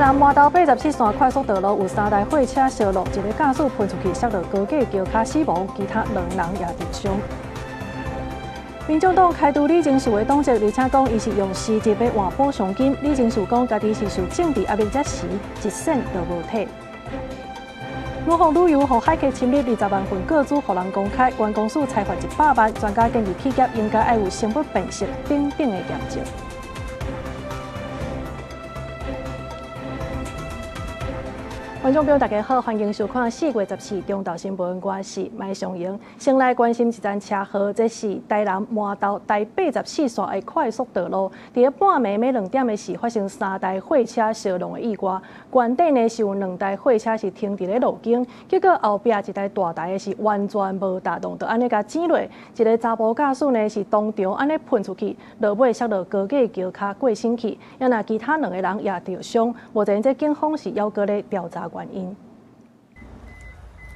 南麻豆84線快速道路有三台貨車相挵，一个駕駛噴出去，摔落高架橋跤死亡，其他兩人也受傷。民眾黨開除李鍾秀的黨籍，而且講伊是用辭職欲換補償金。李鍾秀講，家己是受政治壓力才辭，一仙都無提。女方旅遊予海客侵入20萬份個資，予人公開，觀光署裁罰100萬。專家建議企業應該愛有生物辨識等等的驗證。觀眾朋友，大家好，歡迎收看4月14中晝新聞，我是麥尚瑩。先來關心一宗車禍，這是台南麻豆台84線的快速道路，佇咧半暝欲2點的時，發生三台貨車相挵的意外。原底呢是有兩台貨車是停佇咧路肩，結果後壁一台大台的是完全無踏動，就按呢共剪落。一个查埔駕駛呢是當場按呢噴出去，落尾摔落高架橋跤過身去。啊若其他兩个人也著傷，目前這警方是猶閣咧調查原因。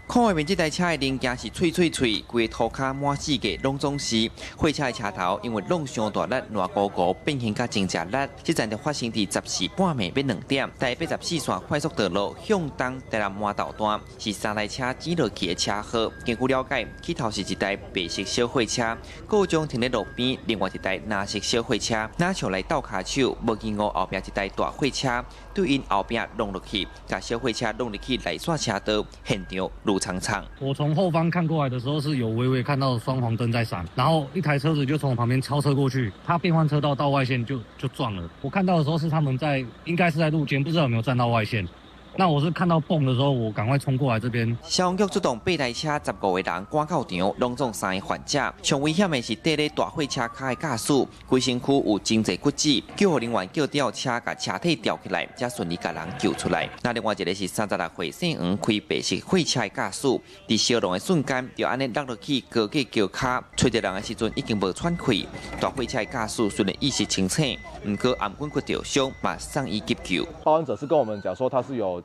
看畫面，這台車的零件是脆脆脆，規个塗跤滿世界攏總是。貨車的車頭因為弄傷大力，爛糊糊變形甲真正力。這陣就發生佇14半暝欲2點，台84線快速道路向東台南麻豆段，是三台車剪落去的車禍。根據了解，起頭是一台白色小貨車，故障停佇路邊；另外一台藍色小貨車，若像來鬥跤手，無經過後壁一台大貨車，對𪜶後壁弄落去，共小貨車弄入去內線車道，現場怒沖沖。我從後方看過來的時候，是有微微看到雙黃燈在閃，然後一台車子就從我旁邊超車過去，他變換車道到外線就撞了。我看到的時候是他們在，應該是在路肩，不知道有沒有站到外線。那我是看到蹦的時候，我趕快衝過來這邊。消防局出動八台車，15個人趕到場，攏總三个患者。上危險的是綴咧大貨車跤的駕駛，規身軀有真濟骨折，救護人員叫吊車共車體吊起來，才順利共人救出來。那另外一个是36歲姓黃開白色貨車的駕駛，佇相挵的瞬間就按呢落落去高架橋跤，揣著人的時陣已經無喘氣。大貨車的駕駛雖然意識清醒，毋過頷頸骨著傷，嘛送醫急救。報案者是跟我們講說，他是有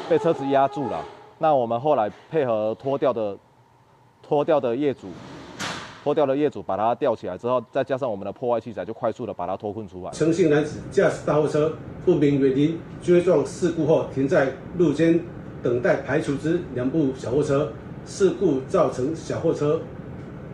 被車子壓住了，那我們後來配合拖吊的業主把他吊起來之後，再加上我們的破壞器材，就快速的把他脫困出來。陳姓男子駕駛大貨車不明原因追撞事故後，停在路肩等待排除之兩部小貨車，事故造成小貨車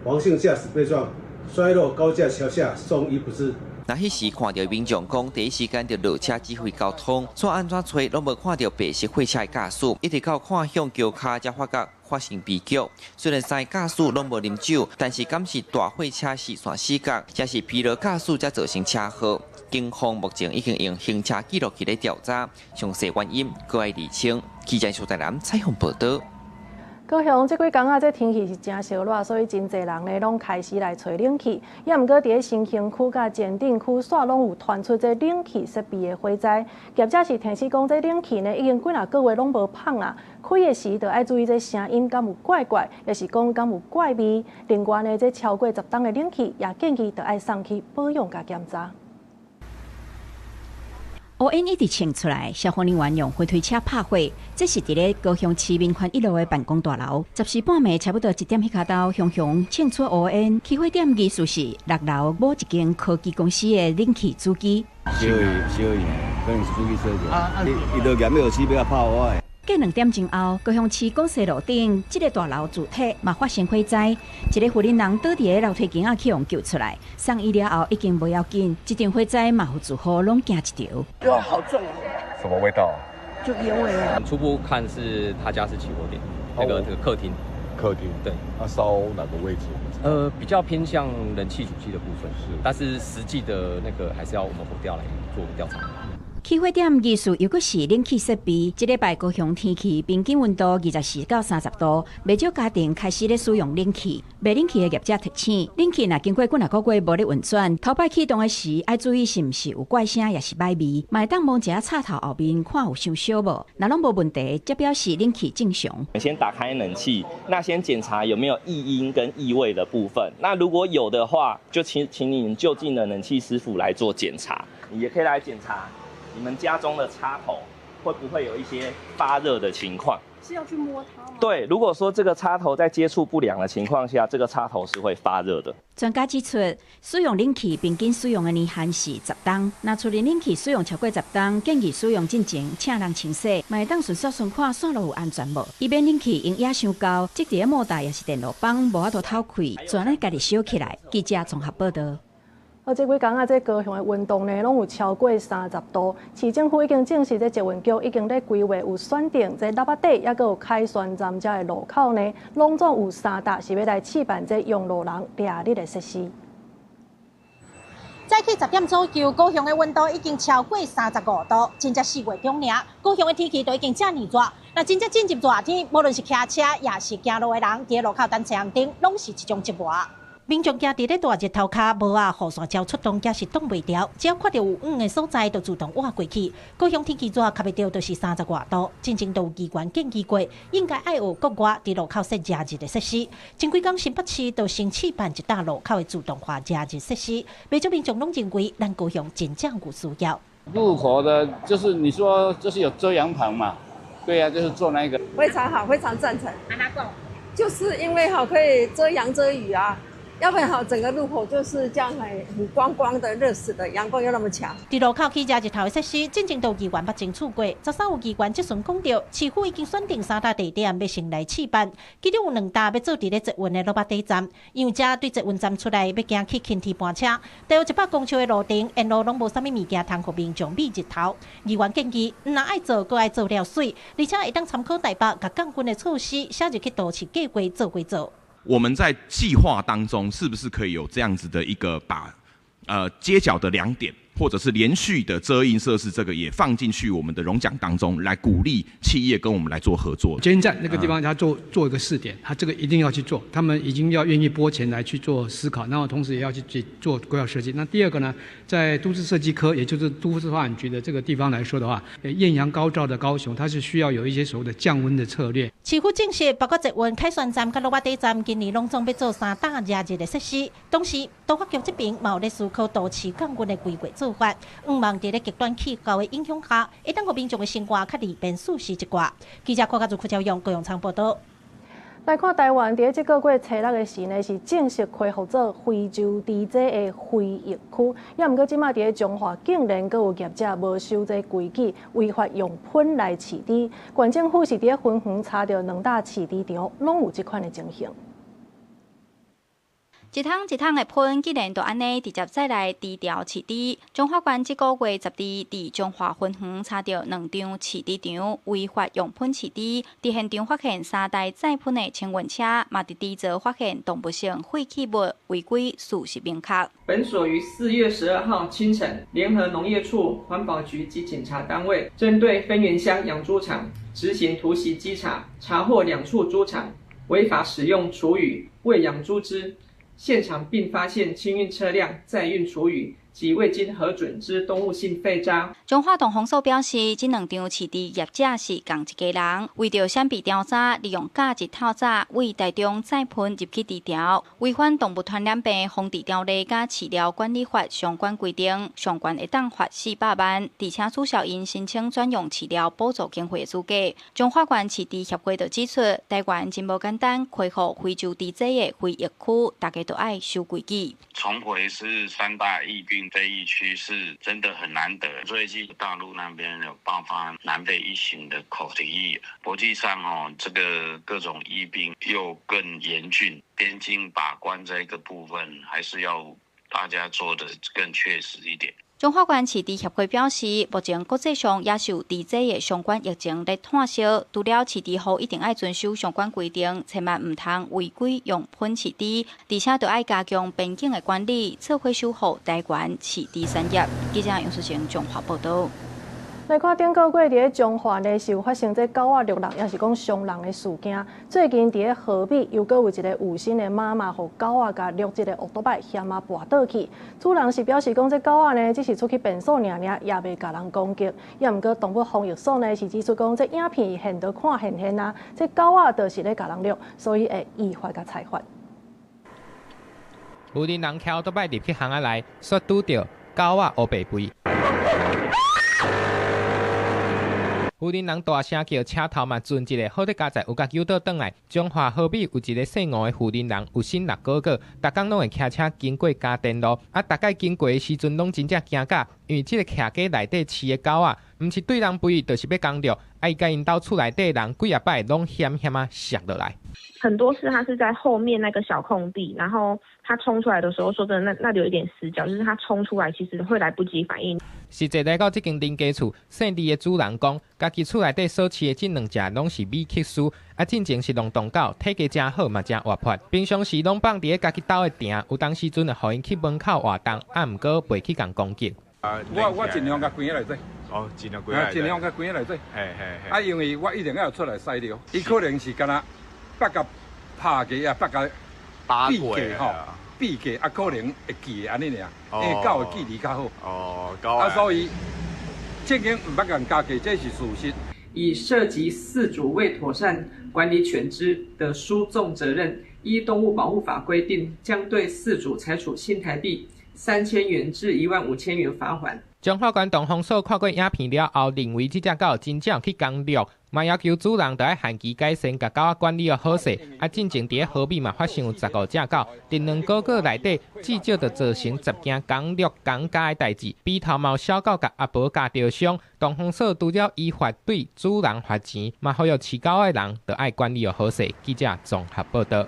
黃姓駕駛被撞，摔落高架橋下送醫不治。那彼時看著民眾講，第一時間就落車指揮交通，煞按怎揣攏無看著白色貨車的駕駛，一直到看向橋跤才發覺發生悲劇。雖然三个駕駛攏無啉酒，但是敢是大貨車視線死角，抑是疲勞駕駛才造成車禍。警方目前已經用行車記錄器咧調查，詳細原因閣愛釐清。記者蘇台南採訪報導。高雄這幾工啊，這天氣是真燒熱，所以真濟人呢攏開始來吹冷氣。也毋過佇咧新興區佮前鎮區，煞攏有傳出這冷氣設備的火災。業者是提醒講，這冷氣呢已經幾若個月攏無放啊，開的時就愛注意這聲音敢有怪怪，抑是講敢有怪味。另外呢，這超過10冬的冷氣也建議著愛送去保養佮檢查。烏煙一直衝出來，消防人員用火推車拍火。這是佇咧高雄市民權一路的辦公大樓。14半暝差不多1點彼跤兜，熊熊衝出烏煙。起火點疑似是6樓某一間科技公司的冷氣主機。燒去燒去，可能是主機燒著。伊就嚴要死欲來拍火的。過2點鐘後，高雄市廣西路頂這个大樓主體嘛發生火災，一个婦人人倒佇咧樓梯間仔去予救出來，送醫了後已經無要緊。這場火災嘛予住戶攏驚一趒。哇，好重啊！什麼味道？就煙味啊。初步看是他家是起火點，那個這個客廳。客廳對。那燒哪個位置？比較偏向冷氣主機的部分，是，但是實際的那個還是要我們火調來做調查。起火點疑似又閣是冷氣設備。這禮拜高雄天氣平均溫度24到30度，袂少家庭開始咧使用冷氣。賣冷氣的業者提醒，冷氣若經過幾若個月無咧運轉，頭擺啟動的時，愛注意是毋是有怪聲，抑是歹味。嘛會當摸一下插頭後面，看有傷燒無。若攏無問題，則表示冷氣正常。先打開冷氣，那先檢查有沒有異音跟異味的部分。那如果有的話，就請你就近的冷氣師傅來做檢查。你也可以來檢查你們家中的插頭會不會有一些發熱的情況？是要去摸它嗎？對，如果說這個插頭在接觸不良的情況下，這個插頭是會發熱的。專家指出，使用冷氣平均使用的年限是10冬。若厝內冷氣使用超過十冬，建議使用進前請人清洗，嘛會當順續巡看線路有安全無，以免冷氣用壓傷高，積佇咧摩打抑是電路板無法度透氣，全咧家己燒起來。記者綜合報道。啊，這幾工啊，這高雄的溫度呢，攏有超過30度。市政府已經證實，這捷運局已經咧規劃有選定這喇叭底，抑閣有凱旋站遮的路口呢，攏總有三搭是欲來試辦這用路人掠日的設施。早起10點左右，高雄的溫度已經超過35度，真正4月中爾，高雄的天氣都已經遮爾熱。那真正進入熱天，無論是騎車抑是行路的人，佇路口等青紅燈，攏是一種折磨。民眾行佇咧大熱頭跤，帽仔雨傘招出動，也是擋袂牢。只要看著有黃的所在，就自動倚過去。高雄天氣熱，較袂著就是30外度。進前都有議員建議過，應該愛有國外佇路口設遮日的設施。前幾工新北市就先試辦一搭路口的自動化遮日設施，袂少民眾攏認為咱高雄真正有需要。路口的，就是你說就是有遮陽棚嘛？對啊，就是做那個。非常好，非常贊成。就是因為哈可以遮陽遮雨啊。要不然哈，整個路口就是這樣很光光的，熱死的，陽光又那麼強。佇路口起遮日頭的設施，進前都有議員捌爭取過。13有議員質詢講著，市府已經選定三搭地點欲先來試辦，其中有兩搭欲做佇咧捷運的卤肉底站，因為這對捷運站出來欲行去輕鐵班車，大約100公尺的路程，沿路攏無啥物物件通予民眾避日頭。議員建議，毋但愛做，閣愛做了媠，而且會當參考台北共降溫的措施，寫入去都市計劃做規做。我們在計劃當中，是不是可以有這樣子的一個把，街角的兩點，或者是連續的遮蔭設施，這個也放進去我們的榮獎當中，來鼓勵企業跟我們來做合作。捷運站那個地方，他做一個試點，他這個一定要去做，他們已經要願意撥錢來去做思考，然後同時也要去做規劃設計。那第二個呢，在都市設計科，也就是都市發展局的這個地方來說的話，豔陽高照的高雄，它是需要有一些所謂的降溫的策略。市府證實，包括捷運凱旋站佮卤肉底站，今年攏總欲做三搭遮日的設施。同時，都發局這邊嘛有咧思考都市降溫的規劃做法，向望佇咧極端氣候的影響下，會當予民眾的生活較利便舒適一寡。記者郭家祖、柯昭勇、高永昌報道。來看台灣，佇這個月初六的時呢，是正式恢復做非洲豬瘟的非疫區。也毋過，這馬佇咧彰化竟然閣有業者無守這規矩，違法用噴來飼豬。縣政府是佇咧芬園查著兩搭飼豬場，攏有這款的情形。一桶一桶的噴，竟然就按呢直接載來豬牢飼豬。彰化縣這個月12，佇彰化芬園查著兩場飼豬場違法用噴飼豬，佇現場發現三台載噴的清運車，嘛佇豬槽發現動物性廢棄物違規事實明確。本所於4月12號清晨，聯合農業處、環保局及檢查單位，針對芬園鄉養豬場執行突襲稽查，查獲兩處豬場違法使用廚餘餵養豬隻。現場並發現清運車輛載運廚餘及未經核准之動物性廢渣。彰化動防所表示，這兩場飼豬業者是仝一家人，為著閃避調查，利用假日透早對台中載噴入去豬牢，違反動物傳染病防治條例佮飼料管理法相關規定，上懸會當罰400萬，而且註銷𪜶申請專用飼料補助經費的資格。彰化縣飼豬協會就指出，台灣真無簡單，恢復非洲豬瘟的非疫區，大家都愛守規矩。重回是三大疫病非疫區是真的很難得。最近大陸那邊有爆發南非一型的口蹄疫，國際上哦，這個各種疫病又更嚴峻，邊境把關這個部分還是要大家做得更確實一點。彰化縣飼豬協會表示，目前國際上也是有豬瘟的相關疫情咧湠燒，除了飼豬戶一定愛遵守相關規定，千萬毋通違規用噴飼豬，而且著愛加強邊境的管理，做伙守護台灣飼豬產業。記者楊淑晴彰化報道。來看頂個月佇咧彰化呢，是有發生這狗仔掠人，抑是講傷人的事件。最近佇咧河美，又閣有一個有心的媽媽，予狗仔共掠這個歐多擺險仔跋倒去。主人是表示講，這狗仔呢只是出去便所爾爾，也袂共人攻擊。也毋過動物防疫所呢是指出講，這影片現都看現現啊，這狗仔就是咧共人掠，所以會依法共裁罰。有人騎歐多擺入去巷仔內，煞拄著狗仔烏白吠。婦人人大聲叫，車頭嘛轉一下，好咧佳哉有共救倒轉來。彰化和美有一个姓吳的婦人人，有新六哥哥，逐工攏會騎車經過嘉電路，啊，逐擺經過的時陣攏真正驚甲，因為這个徛家內底飼的狗仔，毋是對人吠，就是欲攻掠，啊，伊佮𪜶兜厝內底人幾仔擺攏險險仔摔落來。很多次他是在後面那個小空地，然後他衝出來的時候，說真的，那裡有一點死角，就是他衝出來其實會來不及反應。實際來到這間林家厝，姓李的主人講，家己厝內底所飼的這兩隻攏是米克斯，啊，進前是浪蕩狗，體格誠好嘛，誠活潑。平常時攏放佇咧家己兜的埕，有當時陣會予𪜶去門口活動，啊，毋過袂去共攻擊。啊，我盡量共關佇內底。哦，盡量關佇。盡量共關佇內底。嘿嘿嘿。啊，因為我一定要出來屎尿，伊可能是敢若捌共拍過啊，捌共打過吼，避過啊，可能會記得按呢爾，因為狗的記憶較好。哦，狗。啊，所以正經毋捌共加過，這是事實。以涉及飼主未妥善管理犬隻的輸縱責任，依動物保護法規定，將對飼主裁處新台幣3000元至15,000元罰鍰。彰化縣動防所看過影片了後，認為這隻狗真正去攻掠，嘛要求主人著愛限期改善，共狗仔管理予好勢。啊，進前佇咧和美嘛發現有15隻狗，佇兩個月內底至少就造成10件攻掠攻咬的代誌。鼻頭毛小狗共阿婆咬著傷，動防所除了依法對主人罰錢，嘛呼籲飼狗的人著愛管理予好勢。記者綜合報導。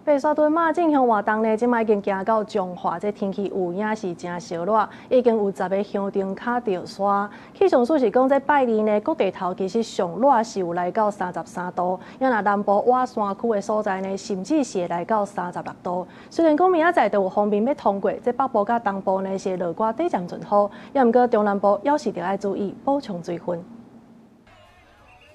白沙屯媽進香活動呢，這擺已經行到彰化，這天氣有影是誠燒熱，已經有10个鄉鎮跤著沙。氣象署是講，這拜二呢，各地頭其實上熱是有來到33度，啊若南部倚山區的所在呢，甚至是會來到36度。雖然講明仔載就有鋒面欲通過，這北部佮東部呢是落寡短暫陣雨，也毋過中南部猶是著愛注意補充水分。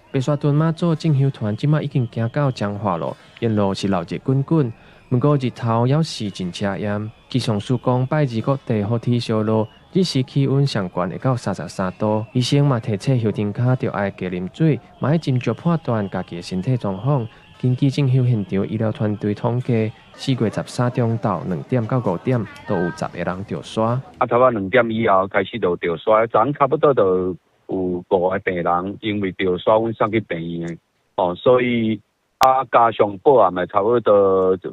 白沙屯媽祖進香團這擺已經行到彰化咯，沿路是鬧熱滾滾，毋過日頭猶是真刺眼。氣象署講，拜二各地雨天燒熱，日時氣溫上懸會到33度。醫生嘛提醒香燈跤著愛加啉水，嘛愛斟酌判斷家己的身體狀況。根據進香現場醫療團隊統計，4月13中晝2點到5點都有10個人著沙。啊，差不多2點以後開始就著沙，昨昏差不多就有5個病人因為著沙，阮送去病院的，哦，所以啊加上報案的差不多就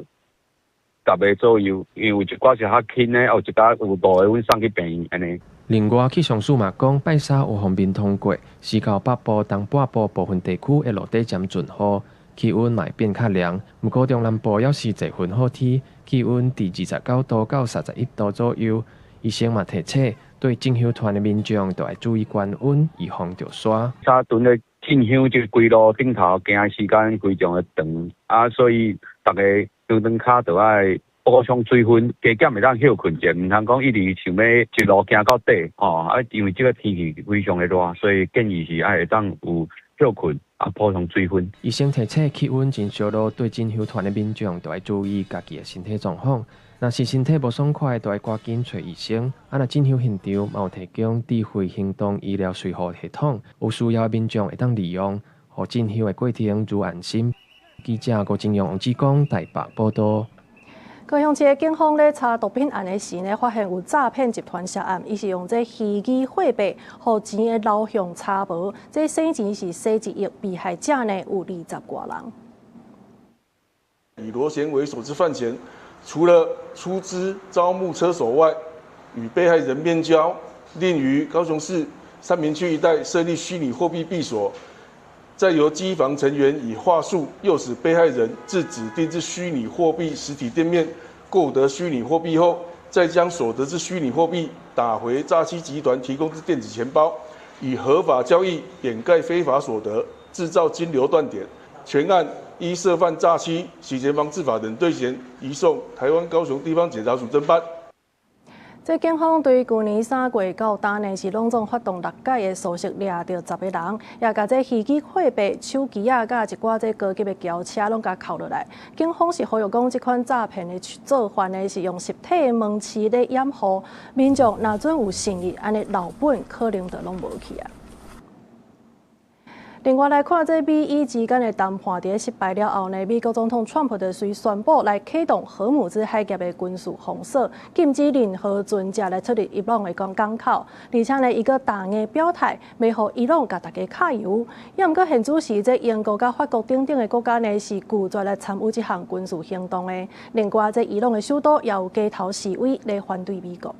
10個左右，因為有一寡是較輕的，有一寡有5個阮送去病院按呢。另外，氣象署嘛講，拜三有鋒面通過，四到北部、東半部部分地區會落底漸陣雨，氣溫嘛會變較涼。毋過中南部猶是濟雲好天，氣溫佇29度到31度左右。醫生嘛提醒，對進香團的民眾，著愛注意觀溫，預防著沙。沙屯的進香這規路頂頭行的時間非常的長，啊，所以逐个香燈跤著愛補充水分，加減會當歇睏者，毋通講一直想欲一路行到底，吼啊，因為這個天氣非常的熱，所以建議是愛會當有歇睏啊，補充水分。醫生提醒，氣溫真燒熱，對進香團的民眾，著愛注意家己的身體狀況。若是身體無爽快，就愛趕緊揣醫生。啊，若進香現場嘛有提供智慧行動醫療隨護系統，有需要的民眾會當利用，予進香的過程愈安心。記者郭金勇、王志剛台北報導。高雄市的警方咧查毒品案的時呢，發現有詐騙集團涉案，伊是用這虛擬貨幣，予錢的流向查無，這洗錢是洗1億，被害者呢有20外人。以羅賢為首之犯嫌，除了出資招募車手外，與被害人面交，另於高雄市三民區一帶設立虛擬貨幣幣所，再由機房成員以話術誘使被害人至指定之虛擬貨幣實體店面購得虛擬貨幣後，再將所得之虛擬貨幣打回詐欺集團提供之電子錢包，以合法交易掩蓋非法所得，製造金流斷點。全案依涉犯詐欺、洗錢防治法等罪嫌，移送台灣高雄地方檢察署偵辦。這警方對舊年3月到今呢，是攏總發動6擺的搜索，掠著10個人，也共這虛擬貨幣、手機仔佮一寡這高級的轎車攏共扣落來。警方是呼籲講，這款詐騙的做法呢，是用實體的門市咧掩護，民眾若準有誠意，按呢老本可能就攏無去啊。另外來看，這美伊之間的談判佇咧失敗了後呢，美國總統川普就隨宣布來啟動荷姆茲海峽的軍事封鎖，禁止任何船隻來出入伊朗的港口，而且呢，伊閣大硬表態，袂予伊朗共大家揩油。也毋過現此時，這英國佮法國等等的國家呢，是拒絕來參與這項軍事行動的。另外，這伊朗的首都也有街頭示威來反對美國。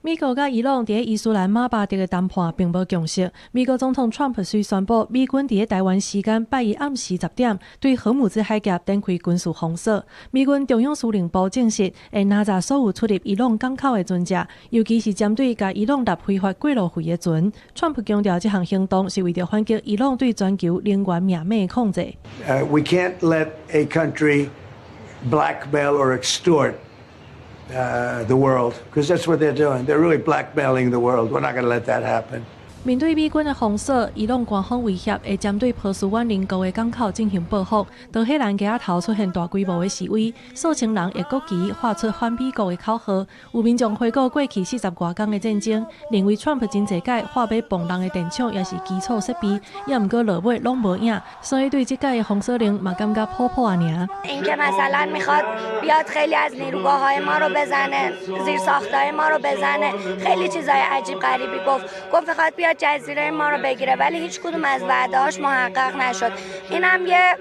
美國佮伊朗佇伊斯蘭馬巴德的談判並無共識。美國總統川普隨宣布，美軍佇台灣時間拜一暗時10點，對荷姆茲海峽展開軍事封鎖。美軍中央司令部證實，會攔截所有出入伊朗港口的船隻，尤其是針對共伊朗納非法過路費的船。川普強調，這項行動是為著反擊伊朗對全球能源命脈的控制。 We can't let a country blackmail or extort the world, because that's what they're doing. They're really blackmailing the world. We're not going to let that happen. 面對美軍的封鎖，伊朗官方威脅會針對波斯灣鄰國的港口進行報復。德黑蘭街頭出現大規模的示威，數千人用國旗畫出反美國的口號。有民眾回顧過去40外工的戰爭，認為川普真濟擺喊欲磅人的電廠抑是基礎設備，也毋過落尾攏無影，所以對這擺的封鎖令嘛感覺普普仔爾。 اینکه مثلا میخواد بیاد خیلی از نیروگاه های ما رو بزنه، زیر ساختای ما رو بزنه، خیلی چیزای عجیب غریبی گفت. گفت میخواد بیاد جزیره ما رو بگیره، ولی هیچ کدوم از وعده‌هاش محقق نشد. اینم یه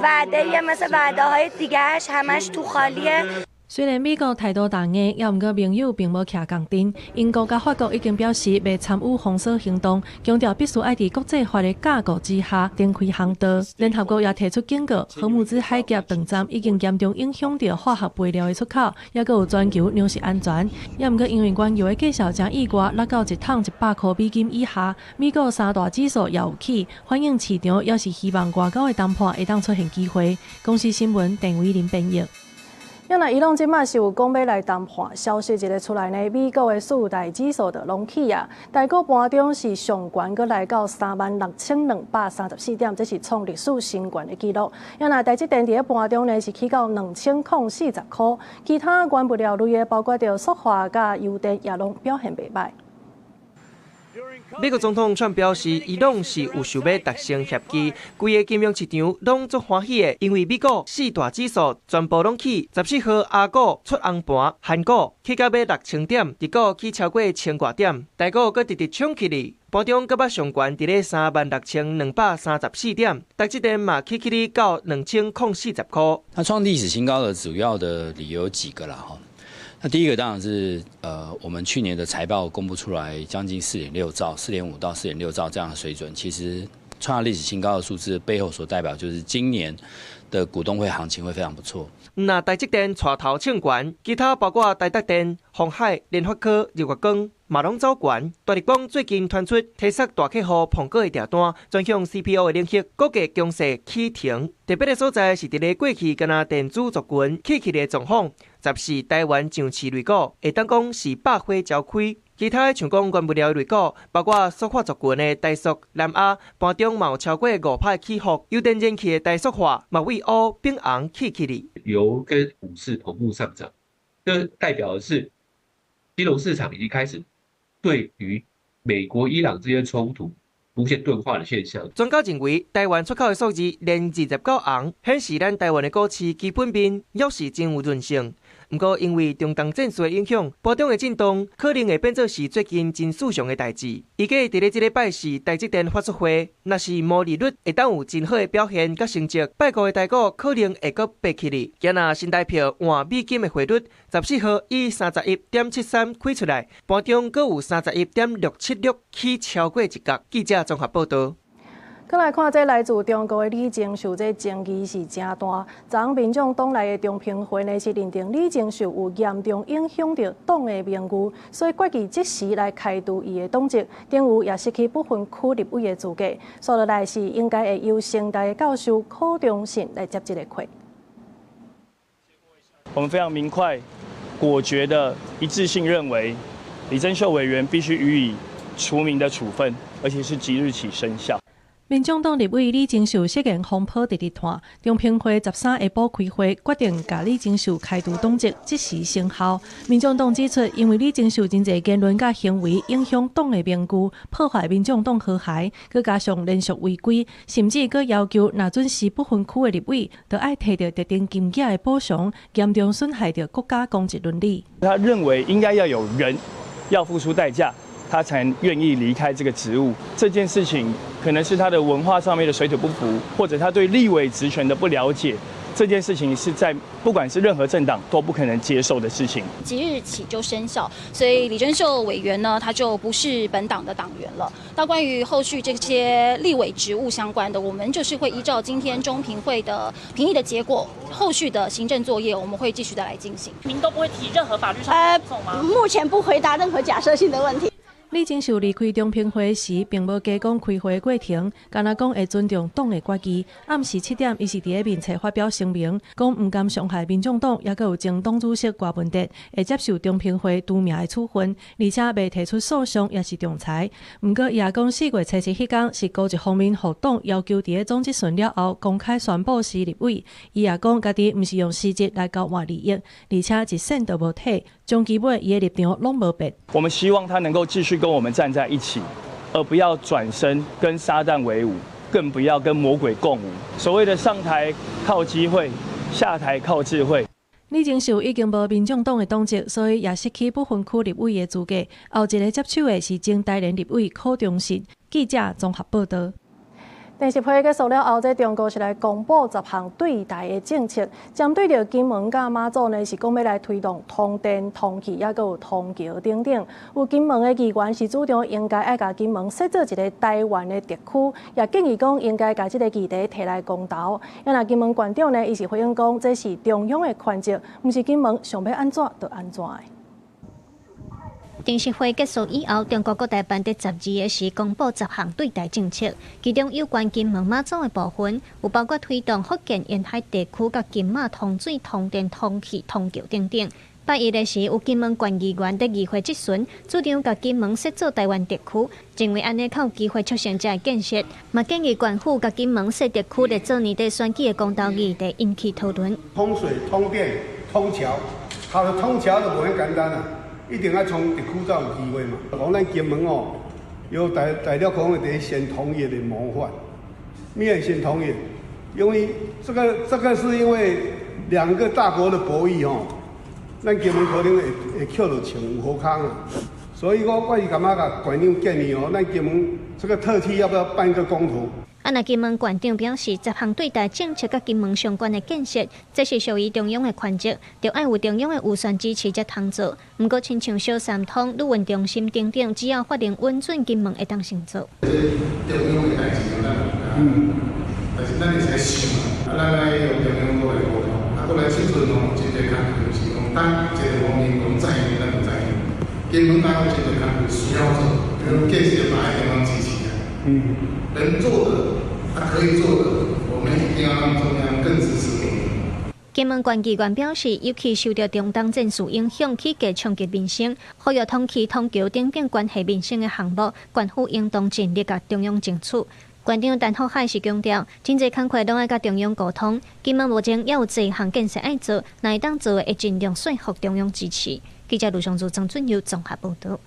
وعده مثل وعده های دیگهش، همش تو خالیه. 雖然美國態度強硬，也毋過盟友並無徛仝陣。英國佮法國已經表示袂參與封鎖行動，強調必須愛佇國際法的架構之下展開行動。聯合國也提出警告，荷姆茲海峽斷站已經嚴重影響著化學肥料的出口，抑閣有全球糧食安全。也毋過因為原油的價數誠意外，落到一桶100箍美金以下，美國三大指數也有起，反映市場猶是希望外交的談判會當出現機會。公視新聞鄧偉林編譯。因為伊朗這擺是有講欲來談判，消息一个出來呢，美國的四大指數就攏起啊。台股盤中是上懸，閣來到36,234點，這是創歷史新懸的紀錄。因為台積電佇咧盤中呢是起到2040箍，其他原物料類的，包括著塑化佮油電，也攏表現袂䆀。美國總統川普表示，伊朗是有想欲達成協議，規个金融市場攏足歡喜的，因為美股四大指數全部攏起，14號亞股出紅盤，韓股起到欲6000點，日股起超過千外點，台股閣直直衝起去，盤中閣捌上懸佇咧36,234點，台積電嘛起起到2040箍。那創歷史新高的主要的理由有幾個啦，哈。那第一個當然是，我們去年的財報公布出來，將近4.6兆、4.5到4.6兆這樣的水準，其實創下歷史新高的數字背後所代表就是今年的股東會行情會非常不錯。若台積電帶頭衝懸，其他包括台達電、鴻海、聯發科、日月光嘛攏走懸。大立光最近傳出提速大客戶蘋果的訂單，轉向 CPU 的領域，股價強勢起停。特別的所在是佇咧過去，敢若電子族群起去的狀況，十四台灣上市類股會當講是百花齊開。其他像講原物料類股，包括塑化族群的台塑、南亞，盤中嘛有超過5%起伏。油電燃氣的台塑化嘛為烏變紅起起哩。油跟股市同步上漲，這代表的是金融市場已經開始對於美國伊朗之間衝突出現鈍化的現象。專家認為，台灣出口的數字連29紅，顯示咱台灣的股市基本面猶是真有韌性。毋過，因為中東戰事的影響，盤中的震盪可能會變做是最近真異常的代誌。預計佇咧這禮拜四台積電發出會，若是毛利率會當有真好的表現佮成績，拜五的台股可能會閣爬起來。今仔新台票換美金的匯率，14號以31.73開出來，盤中閣有31.676起超過一角。記者綜合報導。閣來看這來自中國的李鍾秀，這爭議是誠大。昨民眾黨內的中評會呢是認定李鍾秀有嚴重影響著黨的名譽，所以決議即時來開除伊的黨籍，等於也失去不分區立委的資格。紲落來是應該會由成大的教授柯中信來接這個課。我們非常明快、果決的一致性認為，李貞秀委員必須予以除名的處分，而且是即日起生效。民眾黨立委李鍾秀涉嫌風波直直湠，中評會13下晡開會，決定共李鍾秀開除黨籍，即時生效。民眾黨指出，因為李鍾秀真濟言論佮行為影響黨的名譽，破壞民眾黨和諧，閣加上連續違規，甚至閣要求若準是不分區的立委，就愛提著特定金額的補償，嚴重損害著國家公職倫理。他認為應該要有人要付出代價，他才願意離開這個職務。這件事情可能是他的文化上面的水土不服，或者他對立委職權的不了解。這件事情是在不管是任何政黨都不可能接受的事情。即日起就生效，所以李貞秀委員呢，他就不是本黨的黨員了。那關於後續這些立委職務相關的，我們就是會依照今天中評會的評議的結果，後續的行政作業我們會繼續的來進行。您都不會提任何法律上的訴訟嗎？目前不回答任何假設性的問題。李鍾秀離開中評會時，並無加講開會過程，干焦講會尊重黨的決議。暗時7點，伊是佇咧面冊發表聲明，講毋甘傷害民眾黨，猶閣有前黨主席柯文哲會接受中評會除名的處分，而且袂提出訴訟，抑是仲裁。毋過，伊也講4月27彼工是高一方面予黨要求佇咧總質詢了後公開宣布辭立委。伊也講家己毋是用辭職來交換利益，而且一仙都無提，終其尾伊的立場攏無變。我們希望他能夠繼續跟我們站在一起，而不要轉身跟撒旦為伍，更不要跟魔鬼共舞。所謂的上台靠機會，下台靠智慧。李鍾秀已經無民眾黨的黨籍，所以也失去不分區立委的資格。後一个接手的是前台聯立委柯中信。記者綜合報導。電習會結束了後，這中國是來公布10項對台的政策，針對著金門佮馬祖呢，是講欲來推動通電、通氣，猶閣有通橋等等。有金門的議員是主張應該愛共金門設做一个台灣的特區，也建議講應該共這个議題提來公投。啊若金門縣長呢，伊是回應講，這是中央的權責，毋是金門想欲按怎就按怎的。電習會結束以後，中國國台辦佇12个時公布10項對台政策，其中有關金門馬祖的部分，有包括推動福建沿海地區佮金馬通水、通電、通氣、通橋等等。拜一的時，有金門縣議員佇議會質詢，主張共金門設做台灣特區，認為按呢較有機會促成這个建設，嘛建議縣府共金門設特區列做年底選舉的公投議題，引起討論。通水、通電、通橋，好的通橋就無遐簡單啦。一定愛從特區才有機會嘛。講咱金門哦，由大大陸可能會先統一的謀反，咩先統一？因為這個是因為兩個大國的博弈哦，咱金門可能會會抾著穿有好康啊。所以我是感覺共縣長建議哦，咱金門這個特區要不要辦一個公投？啊，若金門縣長表示，10項對台政策佮金門相關的建設，這是屬於中央的權責，著愛有中央的預算支持才通做。毋過，親像小三通、旅運中心等等，只要法令允准，金門會當先做。中央的代誌，咱但是咱會使想嘛，啊，咱愛用中央過來溝通，啊，過來這陣哦，真濟工課是講等一个方面講知影，咱就知影。金門當有真濟工課需要做，因為建設嘛愛中央支持啊。能做的，他可以做的，我們一定要讓中央更支持我們。金門縣議員表示，尤其受著中東戰事影響，起價衝擊民生，呼籲通氣、通橋等等關係民生的項目，縣府應當盡力共中央爭取。縣長陳福海是強調，真濟工課攏愛佮中央溝通。金門目前猶有濟項建設愛做，若會當做的，會盡量說服中央支持。記者盧尚如、曾俊佑綜合報導。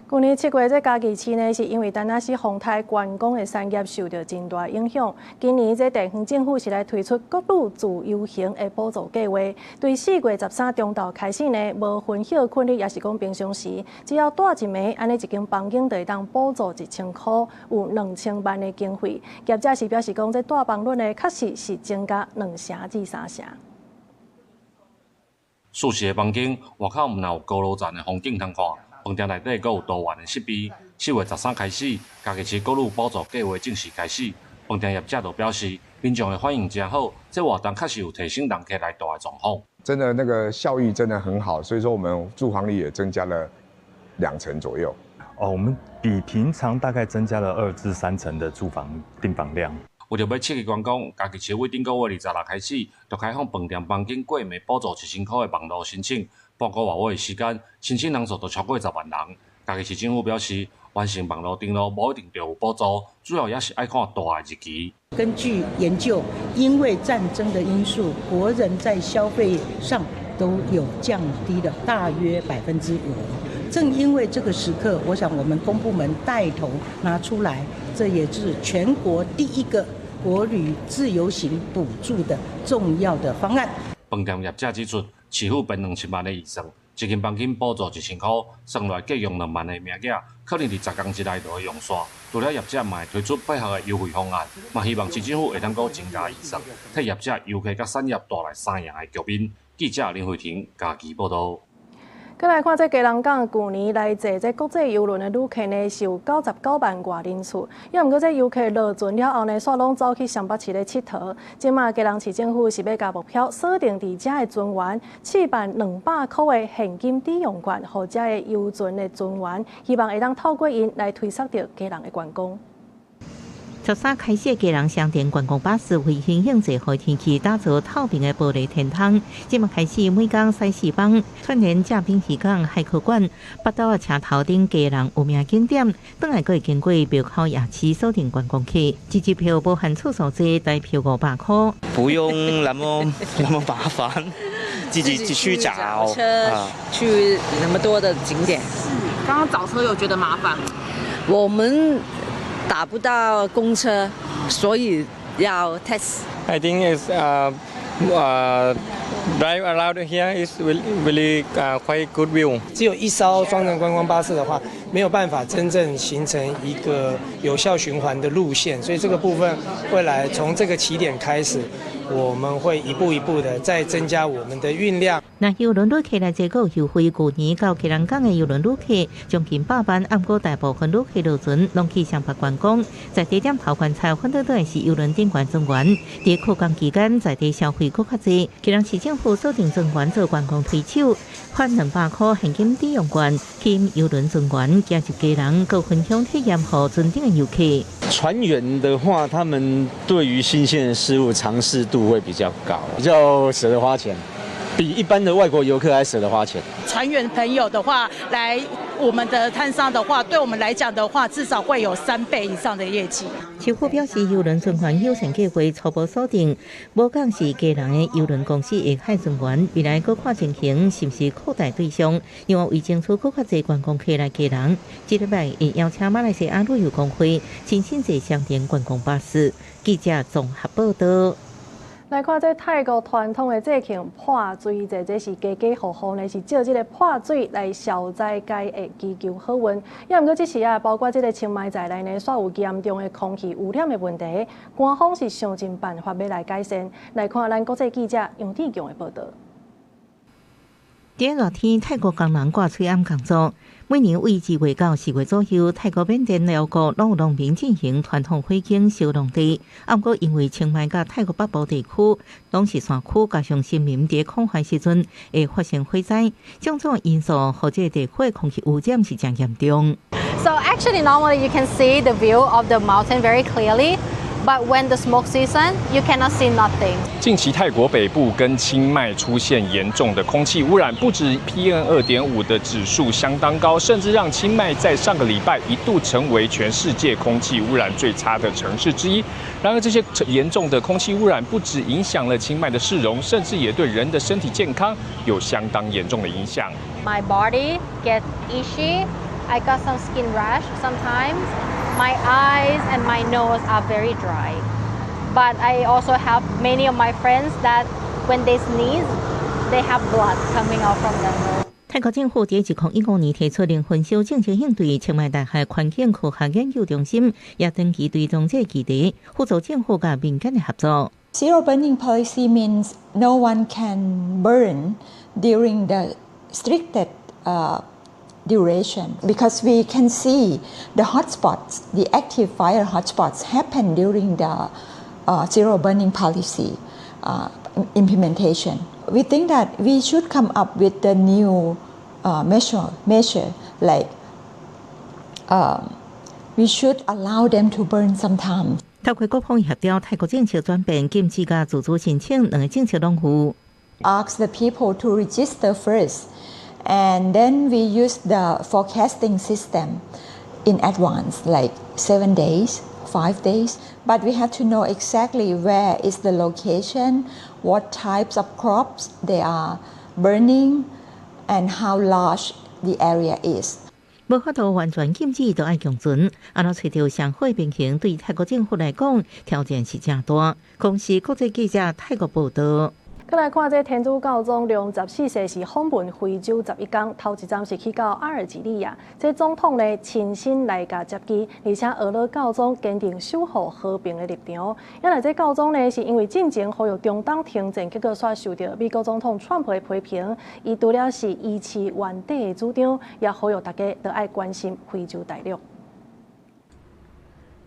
舊年7月，這嘉義市呢，是因為田納西風颱觀光的產業受著真大影響。今年這地方政府是來推出國旅自由行的補助計劃，對4月13中晝開始呢，無分歇睏日，抑是講平常時，只要蹛一暝，按呢一間房間就會當補助1000箍，有2000萬的經費。業者是表示講，這蹛房率呢，確實是增加2成至3成。舒適的房間，外口毋但有高樓層的風景通看。飯店內底閣有多元的設備。4月13開始，嘉義市國旅補助計劃正式開始。飯店業者就表示，民眾的反應誠好，這活動確實有提升人客來蹛的狀況。真的，那個效益真的很好，所以說我們住房率也增加了2成左右。哦，我們比平常大概增加了2至3成的住房訂房量。為著欲刺激觀光，嘉義市為頂個月26開始，就開放飯店房間過暝補助1000箍的網路申請。半個外的時間，申請人數就超過10萬人。嘉義市政府表示，完成網路登錄無一定就有補助，主要也是愛看大的日期。根據研究，因為戰爭的因素，國人在消費上都有降低了大約5%。正因為這個時刻，我想我們公部門帶頭拿出來，這也是全國第一個國旅自由行補助的重要的方案。飯店業者指出，市府編27萬的預算，一間房間補助1000箍，算落計用2萬的名額，可能佇10工之內就會用煞。除了業者嘛會推出配合的優惠方案，嘛希望市政府會當閣增加預算，替業者、遊客佮產業帶來三贏的局面。記者林慧婷嘉義報導。閣來看這基隆港，舊年來坐這國際郵輪的旅客呢，是有99萬外人次。也毋過這遊客落船了後呢，煞攏走去雙北市咧𨑨迌。這馬基隆市政府是欲共目標鎖定佇遮的船員，試辦200箍的現金抵用券，予遮的郵船的船員，希望會當透過𪜶來推捒著基隆的觀光。13開始，基隆雙田觀光巴士為因應濟雨天氣，打造透明的玻璃天窗。這馬開始每工駛四班，串聯正濱漁港、海科館、北斗仔車頭等基隆有名景點，轉來閣會經過廟口夜市鎖定觀光客。這支票無含次數濟，台票500箍。不用那麼那麼麻煩，自己去找車去那麼多的景點。是，剛剛找車有覺得麻煩嗎？我們打不到公車，所以要 taxi。 I think it's drive around here is really quite good view。只有一艘雙層觀光巴士的話，沒有辦法真正形成一個有效循環的路線，所以這個部分未來從這個起點開始，我們會一步一步的再增加我們的運量。若郵輪旅客來這個優惠，舊年到基隆港的郵輪旅客將近100萬，毋過大部分旅客落船攏去雙北觀光，在地點頭關菜反倒倒是郵輪頂懸船員。佇擴工期間，在地消費閣較濟。基隆市政府鎖定船員做觀光推手，發200箍現金抵用券，吸引郵輪船員行入基隆，閣分享體驗予船頂的遊客。船員的話，他們對於新鮮的事物嘗試度會比較高，比較捨得花錢。比一般的外國遊客還捨得花錢。船員朋友的話，來我們的攤商的話，對我們來講的話，至少會有3倍以上的業績。市府表示，郵輪船員友善計劃初步鎖定，無共是基隆的郵輪公司的海船員，未來閣看情形是毋是擴大對象，另外為爭取閣較濟觀光客來基隆，這禮拜會邀請馬來西亞旅遊公會親身坐雙層觀光巴士。記者綜合報導。來看這泰國傳統的節慶潑水節，這是家家戶戶呢是藉這个潑水來消災解厄、祈求好運。也毋過這時啊，包括這个清邁在內呢，煞有嚴重的空氣污染的問題。官方是想盡辦法欲來改善。來看咱國際記者楊志強的報導。佇熱天，泰國工人掛喙罨工作。每年為2月到4月左右，泰國緬甸、寮國攏有農民進行傳統火間燒農地。毋過因為清邁佮泰國北部地區攏是山區，加上森林佇空閒時陣會發生火災，種種因素，予這个地區的空氣污染是誠嚴重。 So actually, normally you can see the view of the mountain very clearly. But when the smoke season, you cannot see nothing. 近期泰國北部跟清邁出現嚴重的空氣污染，不止 PM 2.5的指數相當高，甚至讓清邁在上個禮拜一度成為全世界空氣污染最差的城市之一。然而，這些嚴重的空氣污染不止影響了清邁的市容，甚至也對人的身體健康有相當嚴重的影響。 My body get itchy. I got some skin rash sometimes. My eyes and my nose are very dry. But I also have many of my friends that when they sneeze, they have blood coming out from their nose. 泰國政府佇2015年提出靈魂燒政策應對，清邁大學環境科學研究中心也長期追蹤這個議題，輔助政府佮民間的合作。 Zero burning policy means no one can burn during the restricted duration because we can see the hotspots, the active fire hotspots happen during the zero burning policy implementation. We think that we should come up with the new measure like we should allow them to burn sometimes. 透過各方協調，泰國政策轉變，禁止佮自主申請兩个政策攏有。 Ask the people to register first, and then we use the forecasting system. in advance, like 7 days, 5 days. But we have to know exactly where is the location, what types of crops they are burning, and how large the area is. 無法度完全禁止，都愛共存。按怎揣著上好平衡，對泰國政府來講，挑戰是誠大。公視國際記者泰國報道。閣來看這天主教宗良十四世是訪問非洲11工，頭一站是去到阿爾及利亞。這總統呢親身來共接機，而且呵咾教宗堅定守護和平的立場。原來這教宗呢是因為進前呼籲中東停戰，結果煞受著美國總統川普的批評。伊除了是維持原底的主張，也呼籲大家都愛關心非洲大陸。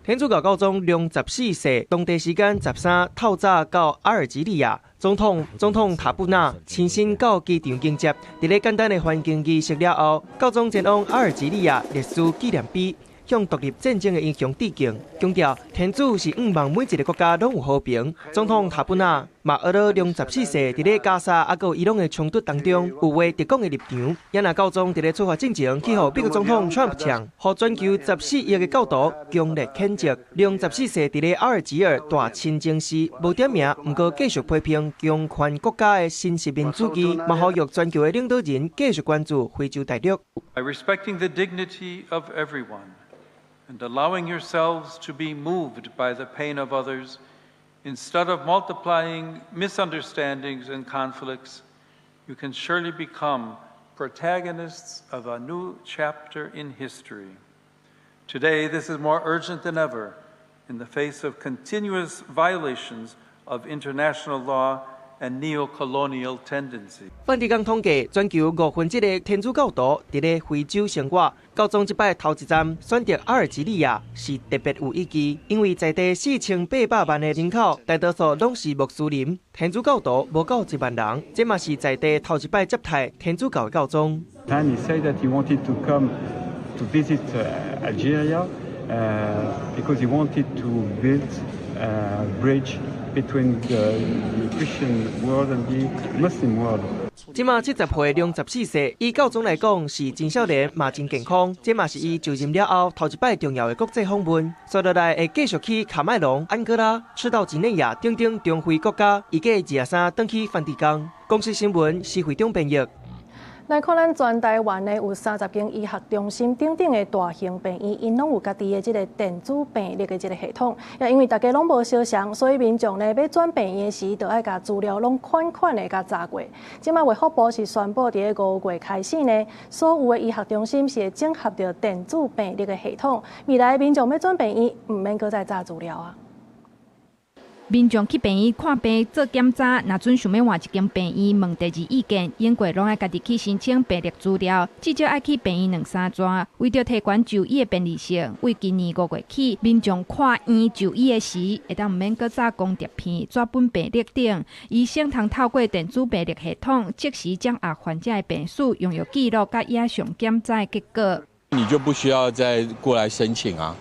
天主教教宗良十四世，當地時間13透早到阿爾及利亞，總統塔布納親身到機場迎接。佇咧簡單的歡迎儀式了後，教宗前往阿爾及利亞歷史紀念碑，向獨立戰爭的英雄致敬，強調天主是向望每一个國家攏有和平。總統塔布納嘛呵咾良十四世佇咧加沙猶閣有伊朗的衝突當中有話直講的立場。也若教宗佇咧出發進前去予美國總統川普嗆，予全球14億的教徒強烈譴責。良十四世佇咧阿爾及爾大清真寺無點名，毋過繼續批評強權國家的新殖民主義，嘛呼籲全球的領導人繼續關注非洲大陸。 By respecting the dignity of everyone and allowing yourselves to be moved by the pain of others, instead of multiplying misunderstandings and conflicts, you can surely become protagonists of a new chapter in history. Today, this is more urgent than ever in the face of continuous violations of international law and neo-colonial tendencies. 梵蒂岡統計，全球1/5的天主教徒佇咧非洲生活。教宗這擺頭一站選擇阿爾及利亞是特別有意義，因為在地4800萬的人口，大多數攏是穆斯林，天主教徒無夠1萬人。這嘛是在地頭一擺接待天主教的教宗。 And he said that he wanted to come to visit Algeria because he wanted to build a bridge between the Christian world and the Muslim world. 這馬70歲良十四世，以教宗來講是真少年，嘛真健康。這嘛是伊就任了後頭一擺重要的國際訪問。紲落來會繼續去喀麥隆、安哥拉、赤道幾內亞等等中非國家，預計23轉去梵蒂岡。公視新聞施會長編譯。來看咱全台灣呢，有30間醫學中心等等的大型病院，𪜶攏有家己的這个電子病歷的這个系統。也因為大家攏無相仝，所以民眾呢欲轉病院時，就愛共資料攏款款的共查過。這擺衛福部是宣布，佇咧5月開始呢，所有的醫學中心是會整合著電子病歷的系統。未來民眾欲轉病院，毋免閣再查資料啊。民眾去病院看病做檢查，若準想欲換一間病院問第二意見，永過攏愛家己去申請病歷資料，至少愛去病院兩三轉。為著提懸就醫的便利性，為今年5月起，民眾看院就醫的時，會當毋免閣查光碟片、紙本病歷等，醫生通透過電子病歷系統，即時掌握患者的病史、用藥記錄佮影像檢查的結果。你就不需要再過來申請啊，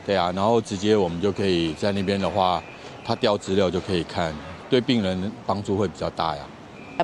對啊，然後直接我們就可以在那邊的話。他調資料就可以看，對病人幫助會比較大呀。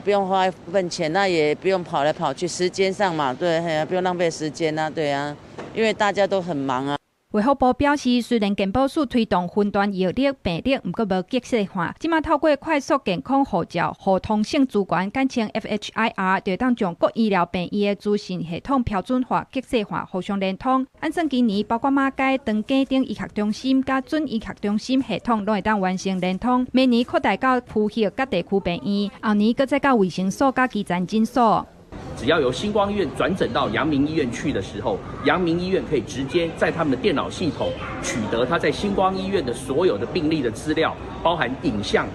不用花一份錢，那也不用跑來跑去，時間上嘛，對，不用浪費時間啊，對啊，因為大家都很忙啊。衛福部表示，雖然健保署推動雲端藥歷病歷，毋過無格式化。這馬透過快速健康護照互通性資源，簡稱 FHIR，就會當將各醫療病院的資訊系統標準化、格式化，互相連通。按算今年包括馬偕、長庚等醫學中心、佮準醫學中心系統，攏會當完成連通。明年擴大到區域佮地區病院，後年閣再到衛生所佮基層診所。只要由新光醫院轉診到陽明醫院去的時候，陽明醫院可以直接在他們的電腦系統取得他在新光醫院的所有的病歷的資料，包含影像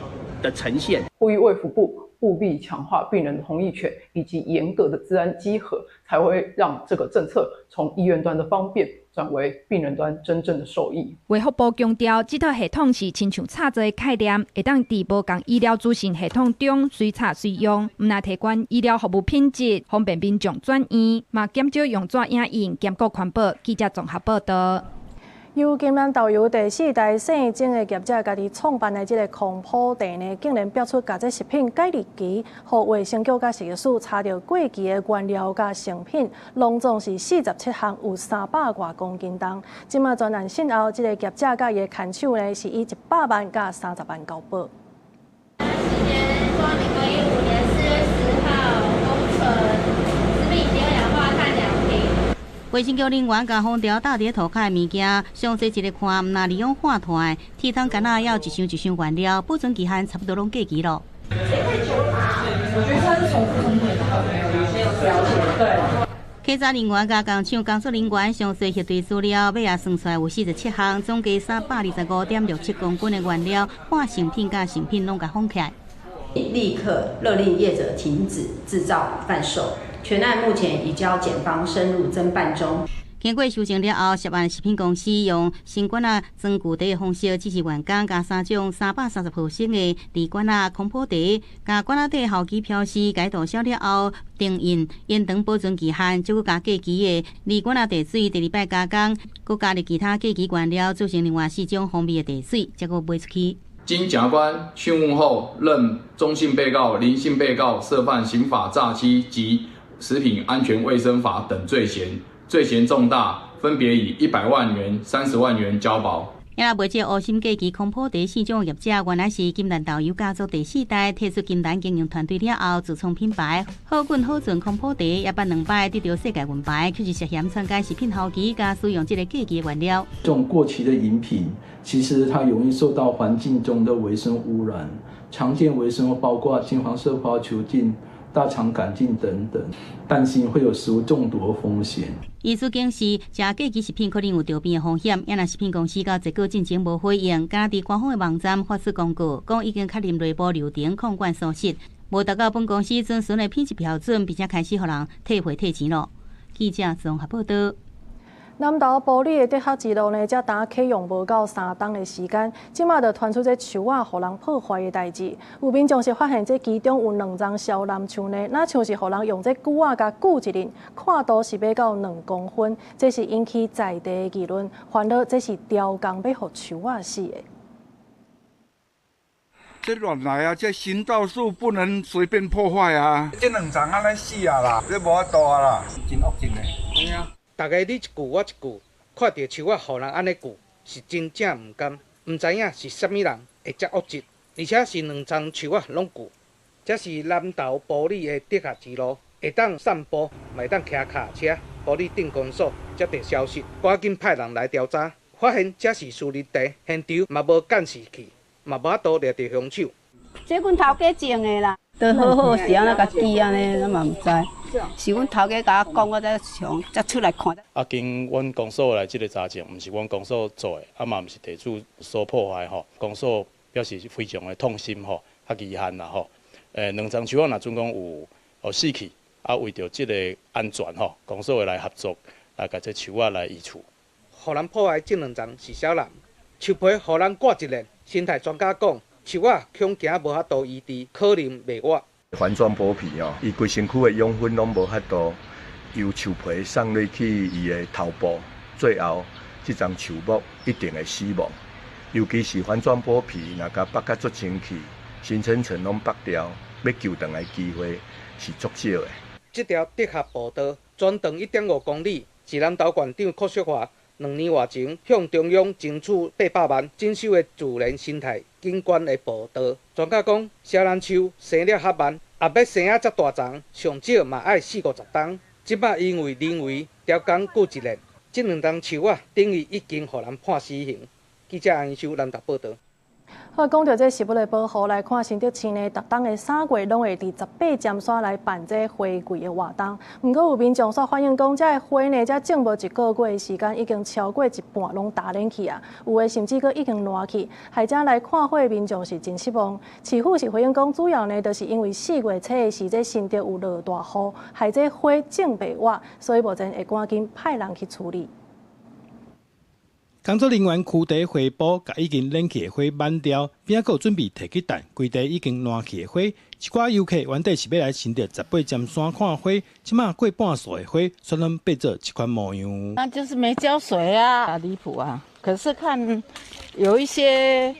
的呈現。呼籲衛福部務必強化病人的同意權以及嚴格的資安稽核，才會讓這個政策從醫院端的方便轉為病人端真正的受益。衛福部強調，這套系統是親像插座的概念，會當佇無仝醫療資訊系統中隨插隨用，毋但提懸醫療服務品質，方便民眾轉院，嘛減少用紙影印，兼顧環保。記者綜合報道。由金蘭豆油第四代姓曾的業者家己創辦的這个空埔茶呢，竟然標出共這食品改日期，予衛生局佮食藥署查著過期的原料佮成品，攏總是47項，有300外公斤重。這馬專案訊後，這个業者佮伊的牽手呢，是以100萬佮30萬交保。中華民國105年4月10號，封存食品及二氧化碳兩瓶。衛生局人員共封條搭佇塗跤的物件，詳細一个看，毋但二氧化碳、鐵桶罐仔，猶一箱一箱原料，保存期限差不多攏過期咯。我覺得它是重複生產的，了解，對。稽查人員佮工廠工作人員詳細核對資料，尾仔算出來有47項，總計325.67公斤的原料，半成品佮成品攏共封起來。立刻勒令業者停止製造販售。全案目前已交檢方深入偵辦中。經過修正了後，涉案食品公司用新罐仔裝舊茶的方式，指示員工共三種330毫升的鋁罐仔空埔茶，共罐仔底號機標示共塗銷了後，定印延長保存期限，再閣共過期的鋁罐仔茶水第二擺加工，閣加入其他過期原料，組成另外四種風味的茶水，才閣賣出去。經檢察官訊問後，認鍾姓被告、林姓被告涉犯刑法詐欺及食品安全衛生法等罪嫌，罪嫌重大，分別以100萬元、30萬元交保。也賣這烏心過期空埔茶四種業者，原來是金蘭豆油家族第四代退出金蘭經營團隊了後，自創品牌好滾好醇空埔茶，也捌兩擺得著世界銀牌，卻是涉嫌篡改食品號機，佮使用這个過期原料。這種過期的飲品，其實它容易受到環境中的微生物污染，常見微生物包括金黃色葡萄球菌、大腸桿菌等等，擔心會有食物中毒的風險。醫師警示，食過期食品可能有著病的風險。也若食品公司到這個進前無回應，敢佇官方的網站發出公告，講已經確認內部流程控管疏失，無達到本公司遵循的品質標準，並且開始予人退貨退錢囉。記者綜合報道。南投埔里的德學之路呢，才呾啟用無夠3冬的時間，這馬就傳出這樹仔予人破壞的代誌。有民眾是發現這其中有兩叢蕭楠樹呢，若像是予人用這鋸仔共鋸一輪，闊度是欲到2公分，這是引起在地的議論，煩惱這是刁工欲予樹仔死的。這亂來啊！這行道樹不能隨便破壞啊！這兩叢按呢死啊啦，這無法度啊啦，真惡質的。對啊，逐家你一句我一句，看著樹仔予人按呢鋸，是真正毋甘，毋知影是啥物人會遮惡質，而且是兩叢樹仔攏鋸。這是南投埔里的德學之路，會當散步，嘛會當騎跤踏車。埔里鎮公所接著消息，趕緊派人來調查，發現這是私人地，現場嘛無監視器，嘛無法度掠著兇手。這阮頭家種的啦，都好好是按怎共記按呢，咱嘛毋知。是阮頭家共我講，我才想才出來看。啊，經阮公所來這个查證，毋是阮公所做的，啊嘛毋是地主所破壞吼。公所表示非常的痛心吼，較遺憾啦吼。兩叢樹仔若準講有哦死去，啊為著這个安全吼，公所會來合作來共這樹仔來移除。予人破壞這兩叢是蕭楠，樹皮予人割一輪。生態專家講，樹仔恐驚無法度醫治，可能袂活。環狀剝皮哦，伊規身軀的養分攏無法度由樹皮送入去伊的頭部，最後這叢樹木一定會死亡。尤其是環狀剝皮，若共剝甲足清氣，形成層攏剝掉，欲救轉來機會是足少的。這條德合步道全長1.5公里，是南投縣長柯淑華2年外前向中央爭取800萬整修的自然生態景觀的步道。專家講，蕭楠樹生了較慢，也欲生啊遮大叢，上少嘛愛四五十冬。這擺因為人為刁工鋸一輪，這兩叢樹仔等於已經予人判死刑。記者楊秀南投報道。好，講著這食物的保護，來看新竹市呢，逐冬的3月攏會佇十八尖山來辦這花季的活動。毋過有民眾煞反映講，這个花呢，才種無一個月的時間，已經超過一半攏焦蔫去啊！有的甚至閣已經爛去，害遮來看花的民眾是真失望。市府是回應講，主要呢，就是因為4月初的時，這新竹有落大雨，害這花種袂活，所以目前會趕緊派人去處理。工作人員驅除花布，共已經爛去的花挽掉，邊仔閣有準備提去等規地已經爛去的花。一寡遊客原底是欲來新竹十八尖山看花，這馬過半數的花全攏變做這款模樣。那就是沒澆水啊，離譜啊！可是看有一些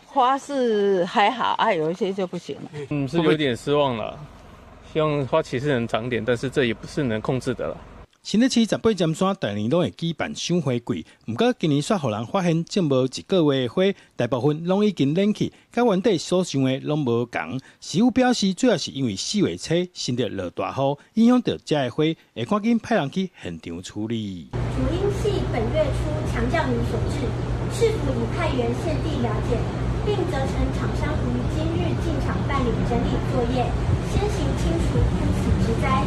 花是還好啊，有一些就不行了。嗯，是有點失望了。希望花期是能長點，但是這也不是能控制的了。新竹市十八尖山逐年攏會舉辦賞花季，毋過今年煞予人發現種無一個月的花，大部分攏已經爛去，佮原底所想的攏無仝。市府表示，主要是因為4月初新竹落大雨，影響著遮的花，會趕緊派人去現場處理。主因係本月初強降雨所致，市府已派員現地了解，並責成廠商於今日進場辦理整理作業，先行清除枯死植栽。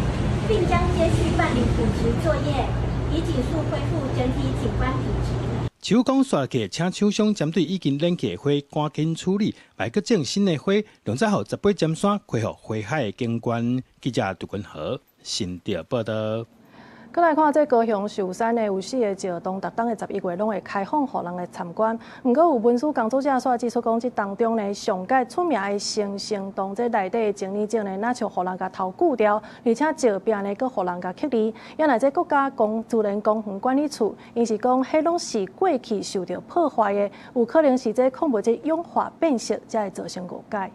並將接續辦理補植作業，以盡速恢復整體景觀品質。市府講，煞去請廠商針對已經爛去的花趕緊處理，莫閣種新的花，量才予十八尖山恢復花海的景觀。記者杜君和新竹報導。閣來看這高雄壽山的有四個石洞，逐冬的11月攏會開放予人來參觀。毋過有文史工作者煞指出講，這當中呢上蓋出名的星星洞，這內底的整理者呢，若像予人共偷蛀掉，而且石壁呢，閣予人共刻字。也若這國家公自然公園管理處，𪜶是講，彼攏是過去受著破壞的，有可能是這礦物質氧化變色，才會造成誤解。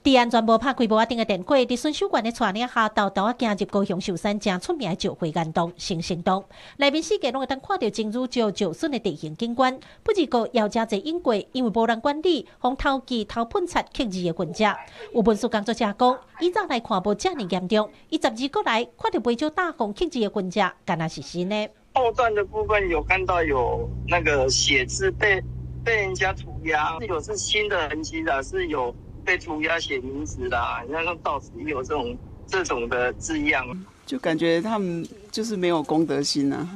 佇安全無拍開帽仔頂的電火，佇巡守員的帶領下，沓沓仔行入高雄壽山誠出名的石灰岩洞、星星洞，內面四界攏會當看著珍珠石石筍的地形景觀。不過也有誠濟隱過，因為無人管理，予偷記、偷噴漆、刻字的痕跡。有文史工作者講，以早來看無遮爾嚴重，伊12個來看著袂少大風刻字的痕跡，敢若是新的。後段的部分有看到有那個寫字被人家塗鴉，有是新的痕跡的，是有。被塗鴉寫名字啦，你看到此一遊這種的字樣，就感覺他們就是沒有公德心啊。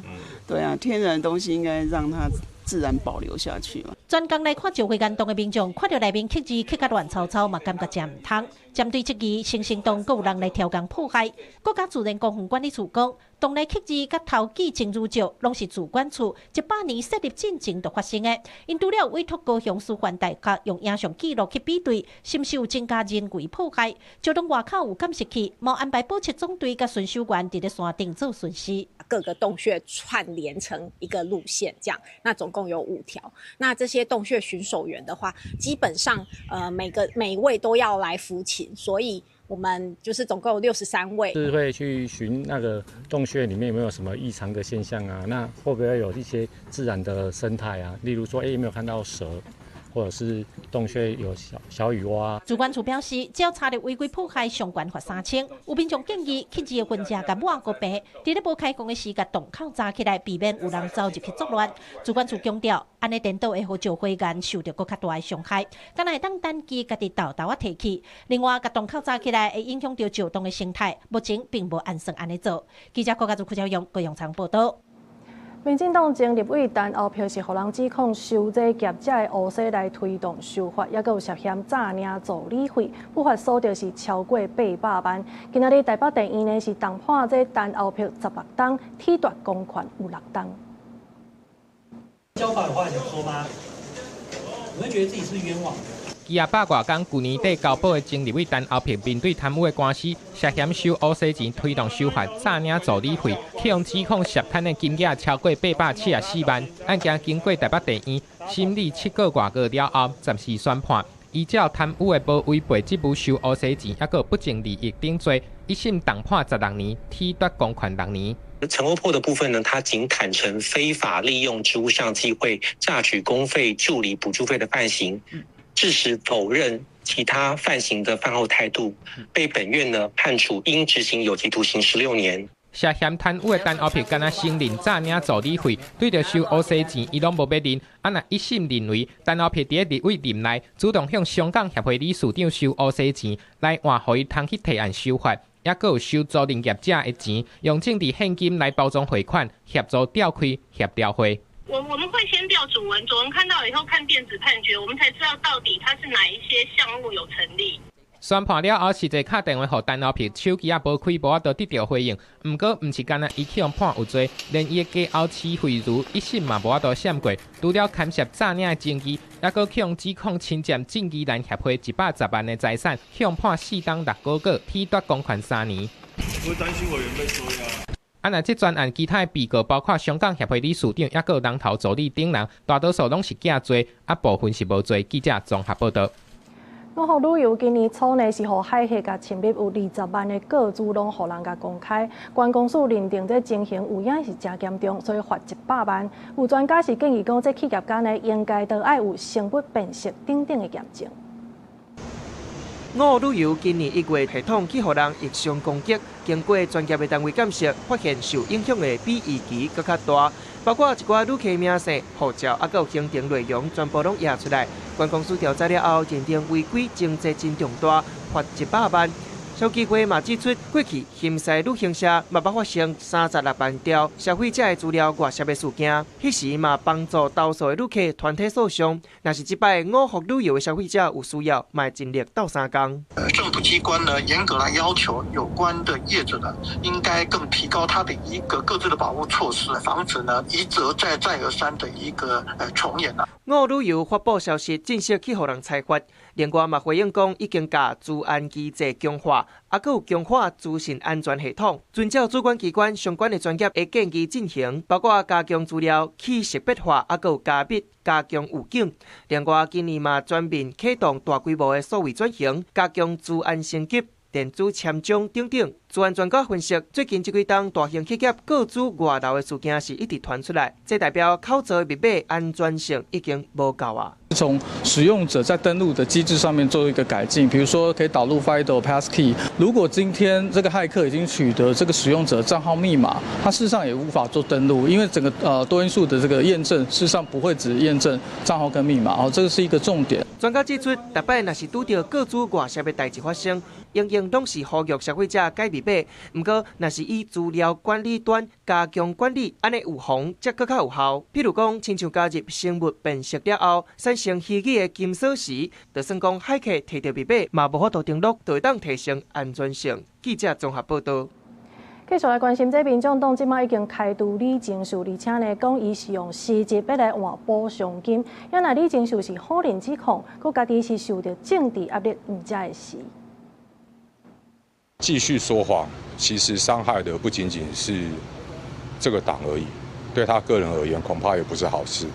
對啊，天然的東西應該讓它自然保留下去嘛。專工來看石灰岩洞的民眾，看著內面刻字刻甲亂糟糟，嘛感覺誠毋通。針對這個星星洞，閣有人來挑工破壞。國家自然公園管理處講，洞內刻字佮偷記珍珠石，攏是自管處100年設立進前就發生的。𪜶除了委託高雄師範大學用影像記錄去比對，是毋是有增加人為破壞？石洞外口有監視器，嘛安排保測總隊佮巡守員佇咧山頂做巡視。各個洞穴串聯成一個路線，這樣，那總共有5條。那這些洞穴巡守員的話，基本上，每位都要來服勤，所以我們就是總共有63位。是會去巡那個洞穴裡面有沒有什麼異常的現象啊？那會不會有一些自然的生態啊？例如說，有沒有看到蛇？或者是洞穴有小小雨蛙。主管處表示，只要查著違規破壞，上懸罰3000。有民眾建議，刻字的痕跡共抹個白，佇咧無開放的時共洞口閘起來，避免有人走入去作亂。主管處強調，按呢顛倒會予石灰岩受著閣較大的傷害，敢若會當單機家己沓沓仔提去。另外，共洞口閘起來會影響著石洞的生態，目前並無按算按呢做。記者郭家祖、柯昭勇、高永昌報導。民進黨前立委陳歐珀是予人指控收這業者的烏紗來推動修法，抑閣有涉嫌詐領助理費，不法所得是超過800萬。今仔日台北地院呢是重判這陳歐珀16冬，褫奪公權有6冬。交法有話想說嗎？你會覺得自己是冤枉？基亞百外工，舊年底交保的前立委陳歐珀面對貪污的官司，涉嫌收烏紗錢推動修法、詐領助理費，去予指控涉貪的金額超過874萬。案件經過台北地院審理7個外月了後，暫時宣判，依照貪污的無違背職務收烏紗錢，抑閣不正利益等罪，一審重判16年，褫奪公權6年。陳歐珀的部分呢，他僅坦承非法利用職務上機會詐取公費助理補助費的犯行。致使否認其他犯行的犯後態度，被本院呢判處應執行有期徒刑16年。涉嫌貪污的陳歐珀，敢若承認詐領助理費，對著收烏紗錢，伊攏無欲認。啊，若一審認為陳歐珀佇咧立委任內主動向香港協會理事長收烏紗錢，來換予伊通去提案修法，抑閣有收租賃業者的錢，用政治獻金來包裝匯款，協助調開協調會。我們會先調主文，主文看到以後看電子判決，我們才知道到底他是哪一些項目有成立。宣判了後，實際敲電話予陳歐珀，手機也無開，無法度得著回應。毋過，毋是干焦伊去予判有罪，連伊的家後徐惠如一審嘛無法度閃過。除了牽涉詐領的爭議，猶閣去予指控侵佔正義蘭協會110萬的財產，去予判4冬6個月，褫奪公權3年。會擔心委員被收押。啊，若這專案其他的被告，包括香港協會理事長，抑閣人頭助理等人，大多數攏是假罪，啊部分是無罪。記者綜合報導。五福旅遊今年初呢是予海客共侵入，有20萬的個資攏予人共公開。觀光署認定這情形有影是誠嚴重，所以罰100萬。有專家是建議講，這企業家呢應該都愛有生物辨識等等的驗證。五福旅遊今年1月系統去予人逆向攻擊，經過專業的單位鑑識，發現受影響的比預期閣較大，包括一寡旅客名姓、護照，抑閣有行程內容，全部攏掖出來。觀光署調查了後，認定違規情節真重大，罰100萬。消基會嘛指出，過去巡視旅行社嘛捌發生36萬條消費者的資料外洩的事件，彼時嘛幫助投訴的旅客團體訴訟。若是這擺五福旅遊的消費者有需要，嘛會盡力鬥相共。政府機關呢，嚴格來要求有關的業者呢，應該更提高他的一個各自的保護措施，防止呢一而再再而三的一個重演啦。五福旅遊發布消息，正式去予人裁罰。另外嘛回應講，已經共資安機制強化，抑閣有強化資訊安全系統，遵照主管機關相關的專業的建議進行，包括加強資料去識別化，抑閣有加密、加強預警。另外今年嘛全面啟動大規模的數位轉型，加強資安升級、電子簽章等等。資安專家分析，最近這幾冬大型企業個資外流的事件是一直傳出來，這代表口座密碼安全性已經無夠啊。從使用者在登錄的機制上面做一個改進，比如說可以導入 FIDO Passkey。如果今天這個駭客已經取得這個使用者帳號密碼，他事實上也無法做登錄，因為整個多因素的這個驗證，事實上不會只驗證帳號跟密碼，哦，這個是一個重點。專家指出，逐擺若是拄著個資外洩的代誌發生，樣樣攏是呼籲消費者改密碼。毋過，若是以資料管理端加強管理，按呢預防才閣較有效。比如講，親像加入生物辨識了後，產生虛擬的金鎖匙，就算講駭客提著密碼，嘛無法度登錄，就會當提升安全性。記者綜合報導。繼續來關心，這民眾黨這擺已經開除李貞秀，而且呢講伊是用辭職欲來換補償金。啊若李貞秀是否認指控，閣家己是受著政治壓力，毋才會辭。繼續說謊，其實傷害的不僅僅是這個黨而已，對他個人而言，恐怕也不是好事。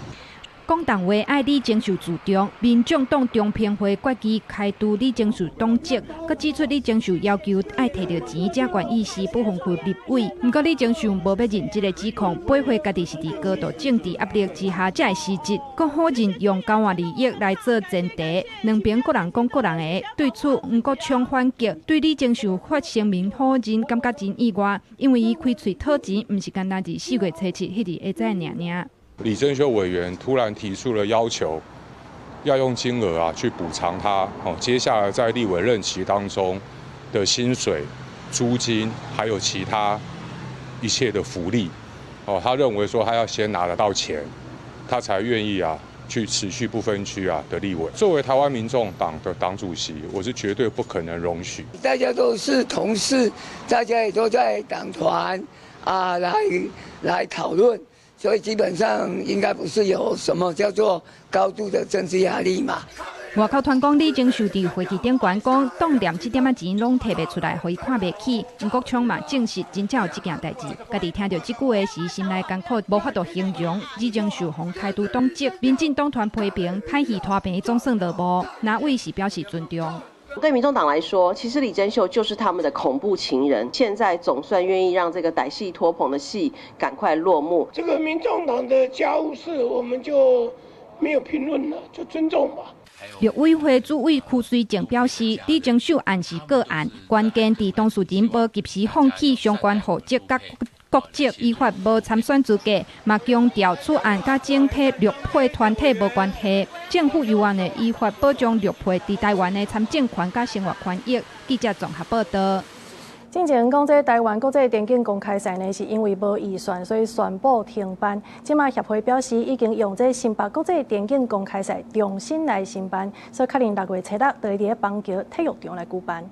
講重話愛李貞秀自重，民眾黨中評會決議開除李貞秀黨籍，閣指出李貞秀要求愛提著錢才願意辭不分區立委。毋過李貞秀無欲認這个指控，駁回家己是佇高度政治壓力之下才會辭職，閣否認用交換利益來做前提。兩邊各人講各人的，對此黃國昌反擊，對李貞秀發聲明否認，感覺真意外，因為伊開喙討錢，毋是干焦佇4月初7彼日下早爾爾。李貞秀委員突然提出了要求，要用金額啊去補償他哦，接下來在立委任期當中的薪水、租金，還有其他一切的福利哦，他認為說他要先拿得到錢，他才願意啊去辭去不分區啊的立委。作為台灣民眾黨的黨主席，我是絕對不可能容許。大家都是同事，大家也都在黨團啊來討論。所以基本上應該不是有什麼叫做高度的政治壓力嘛。外口傳講李貞秀佇會議頂懸講，當連這點仔錢攏提袂出來，予伊看袂起。黃國昌嘛證實真正有這件代誌。家己聽著這句話時，心內艱苦，無法度形容。李貞秀予開除黨籍，民進黨團批評歹戲拖棚總算落幕，藍委是表示尊重。對民眾黨來說，其實李貞秀就是他們的恐怖情人。現在總算願意讓這個歹戲拖棚的戲趕快落幕。這個民眾黨的家務事，我們就沒有評論了，就尊重吧。陸委會主委邱垂正表示，李貞秀案是個案，關鍵佇當事人無及時放棄相關戶籍佮國籍，依法無參選資格，嘛強調此案佮整體陸配團體無關係。政府猶原會依法保障陸配佇台灣的參政權佮生活權益。記者綜合報導。這進前講這台灣國際電競公開賽呢，是因為無預算，所以宣布停辦。這馬協會表示，已經用這新北國際電競公開賽重新來申辦，所以確認6月七日就會佇板橋體育場來舉辦。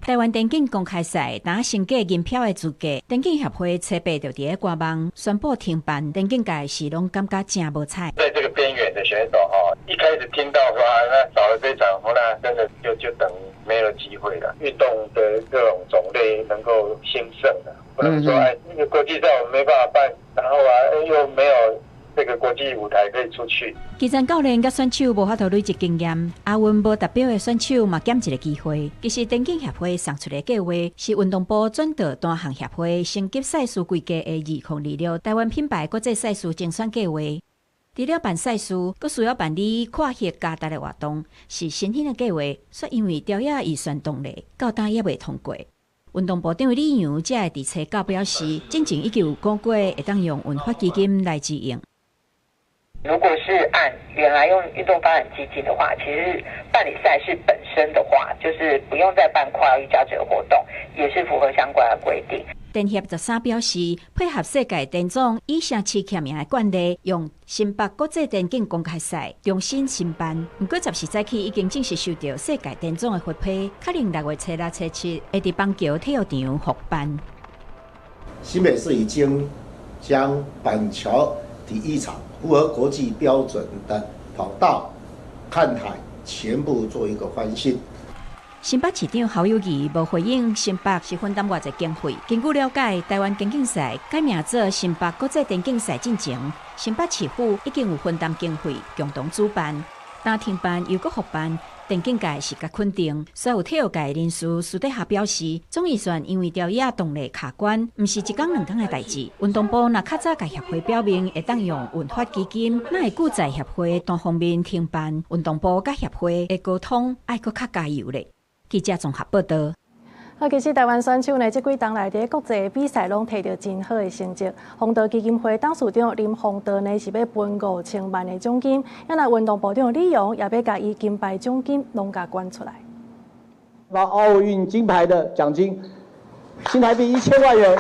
台灣電競公開賽若先過銀票的資格，電競協會初八就佇咧官網宣布停辦，電競界是攏感覺誠無彩。在這個邊緣的選手哈，一開始聽到說那少了這場，那真的就等於沒有機會了。運動的各種種類能夠興盛的，不能說哎，那個國際賽我們沒辦法辦，然後啊又沒有這個國際舞台可以出去。基層教練佮選手無法度累積經驗，亞運無達標的選手嘛減一个機會。其實電競協會送出的計劃是運動部轉導單項協會升級賽事規格的2026台灣品牌國際賽事精選計劃。除了辦賽事，閣需要辦理跨縣加值的活動，是新興的計劃，卻因為條約預算動力到今猶未通過。運動部長李洋才會佇初九表示，進前已經有講過會當用運發基金來支應。如果是按原來用運動發展基金的話，其實辦理賽事本身的話，就是不用再辦跨域加值活動，也是符合相關的規定。電協13表示，配合世界電總以城市簽名的慣例，用新北國際電競公開賽重新申辦。毋過14早起已經正式收到世界電總的核批，確認6月初六、初七會佇板橋體育場復辦。新北市已經將板橋體育場符合國際標準的跑道、看台全部做一個翻新。新北市長侯友宜無回應新北市分擔偌濟經費。根據了解，台灣電競賽改名做新北國際電競賽進前，新北市府已經有分擔經費，共同主辦。但停辦又閣復辦，電競界是較肯定。所有體育界人士私底下表示，總預算因為條約動力卡關，毋是一工兩工的代誌。運動部若較早共協會表明會當用運發基金，哪會拒載協會單方面停辦？運動部佮協會的溝通愛閣較加油咧。記者綜合報道。啊，其實台灣選手呢，這幾冬來佇國際比賽攏摕著真好的成績。弘道基金會董事長林弘道呢，是欲分5000萬的獎金。啊，若運動部長李榮也欲共伊金牌獎金攏共捐出來。拿奧運金牌的獎金，新台幣1000萬元。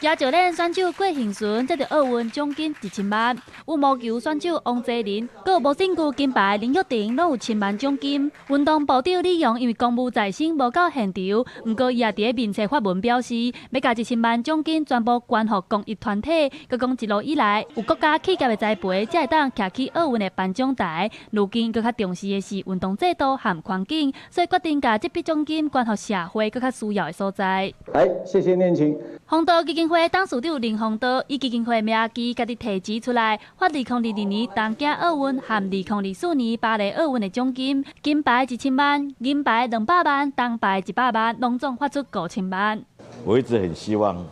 野石練選手郭幸純得著奧運獎金1000萬，羽毛球選手王齊麟，閣有無身球金牌林玉婷，攏有千萬獎金。運動部長李榮因為公務在身，無到現場，毋過伊也佇咧面冊發文表示，欲共1000萬獎金全部捐予公益團體。閣講一路以來，有國家企業的栽培，才會當徛起奧運的頒獎台。如今閣較重視的是運動制度和環境，所以決定共這筆獎金捐予社會閣較需要的所在。來，謝謝念琴。弘道基金會董事長林弘道以基金會名義，家己提錢出來，發2022年東京奧運和2024年巴黎奧運的獎金，金牌1000萬，銀牌200萬，銅牌100萬，攏總發出5000萬。我一直很希望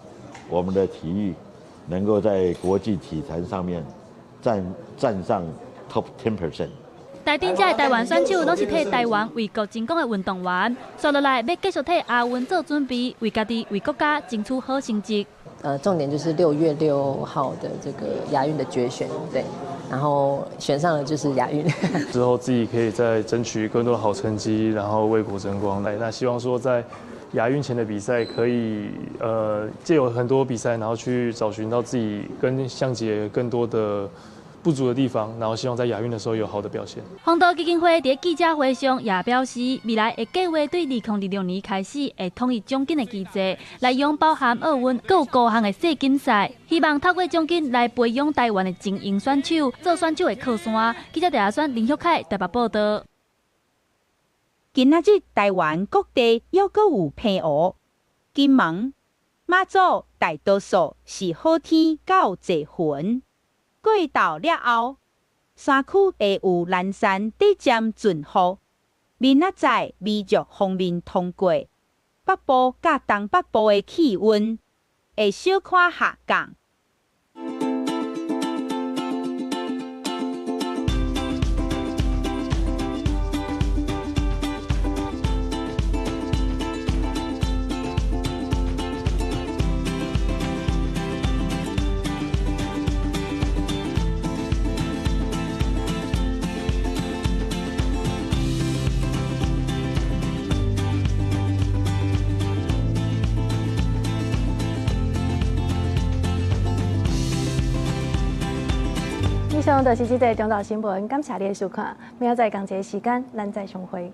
我們的體育能夠在國際體壇上面站上 top 10%。台頂這的台灣選手攏是替台灣為國爭光的運動員，紲落來欲繼續替亞運做準備，為家己、為國家爭取好成績。重點就是6月6號的這個亞運的決選，對，然後選上了就是亞運。之後自己可以再爭取更多的好成績，然後為國爭光。來，那希望說在亞運前的比賽可以，藉由很多比賽，然後去找尋到自己跟向杰更多的不足的地方，然後希望在亞運的時候有好的表現。弘道基金會佇記者會上也表示，未來會計劃對2026年開始會統一獎金的機制，來用包含奧運閣有高項的世錦賽，希望透過獎金來培養台灣的精英選手，做選手的靠山。記者鄭亞選、林玉凱台北報道。今仔日台灣各地猶閣有澎湖、金門、馬祖大多數是好天到濟雲。過晝了後，山區會有零星短暫陣雨。明仔載微弱鋒面通過，北部佮東北部的氣溫會小可下降。以上就是這節中晝新聞，感謝你的收看。明仔載仝一个時間，咱再相會。